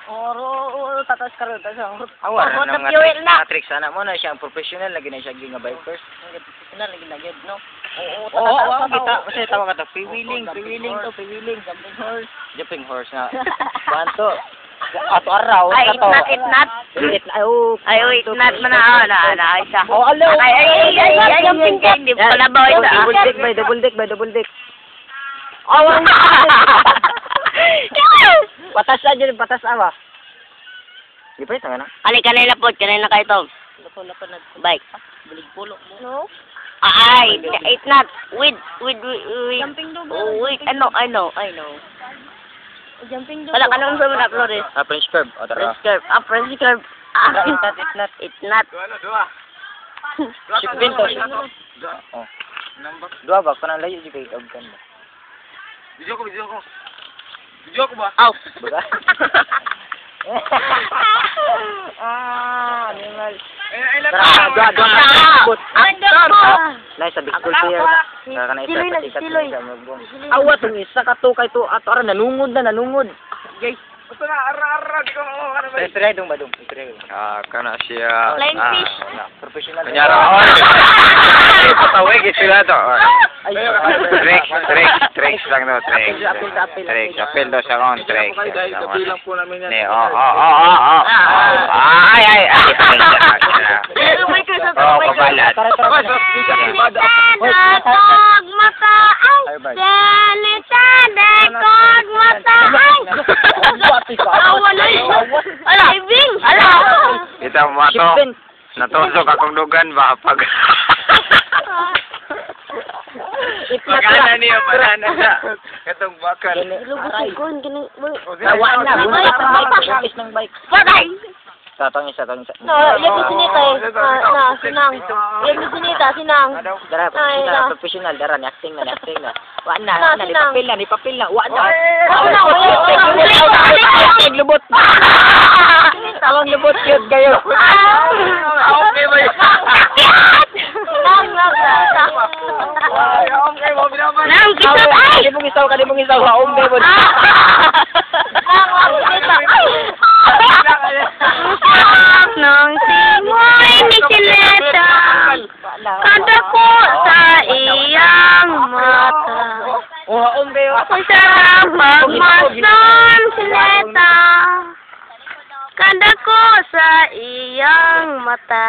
Oro, tatas karon, tatas. Awa Oh, na the fuel na. Mga tricks ana mo na siya ang professional lagi na siya nga bikers. Professional lagi na gyud, no? Oo, Oo, oo, kita. Kasi tawag ka to, freewheeling, freewheeling to, freewheeling. Jumping horse. Jumping horse na. Kuan to. Ato araw, Ay, kato. it not, it not. It, ay, oh. Ay, wait, not man na, oh, na, na, isa. Oh, alo. Ay, ay, ay, ay, ay, ay, ay, hindi pala ba isa? Double deck by double deck by double deck. Oh, Patas na dyan, patas awa. Di pa ito, na? Ali, kanila po, kanila kayo to. Lapo, lapo, nag Bike. Bulig pulo mo. No? Ay, it not. With. Jumping dog. Oh, wait, ano, I know, I know. Jumping dog. Wala ka naman sa mga Flores. Ah, French curve. O, tara. French curve. Ah, French curve. Ah, It not, it not. It not. Shipin to. Oh. Dua ba? Kanang layo jud kay og kan ba. Video ko, video ko. Video ko ba? Aw. Baga. Ah, animal. Eh, ay, Tara, dua, dua. Ah, Nice, sa big school player. Tara ka na isa, Siloy na, pasikat siloy. na siya, magbong. Awa tong isa ka to kay to ato ara nanungod na nanungod. Basta na, ara, ara, di ko makuha na ba? Istorya dong ba dong? Istorya. Ah, kana siya. Flying fish. Ah, Professional. Kunyara, oh. Patawag sila to. Ay, Tricks, tricks, tricks lang daw, tricks. Apil, apil, apil. Tricks, apil daw siya kon, tricks. Kayo dahil gabi lang po namin yan. Ne, oh. Ay, ay, ay, ay. Oh, kabalat. Tara, tara, tara. Kog mata ay. Senitade kog mata ay. Wala. Ala, ibing. Ala. Ito mo to. Shipin. Natusok akong dugan ba pag Itnat Pagana niya, banana na. Katong bakal. Nawa na, buntis ng bike, buntis ng bike. Patay. Tatong isa, tong isa. No, yan ni Sinita eh. Na, na, sinang. Yan ni Sinita, sinang. Dara, Ay, professional, na. professional, dara, ni acting na, ni acting na. Wa na, Na, wa na, ni sinang. papel na, ni papel na, wa na. Wa na, wa na, wa na. Lubot. Tawang lubot cute kayo. Okay ba yun? Sinang, lang, sinang. Ay, okay mo, binaman. Nang kisot ay. Kali mong isaw, kali mong isaw, haom kayo. Sinang, lang, Sinita. Ay! Sarap ng simoy ni Sileta. Kada ko sa iyang mata. Oh, haom kayo. Ang sarap pagmasdan, Sileta. Kada ko sa iyang mata.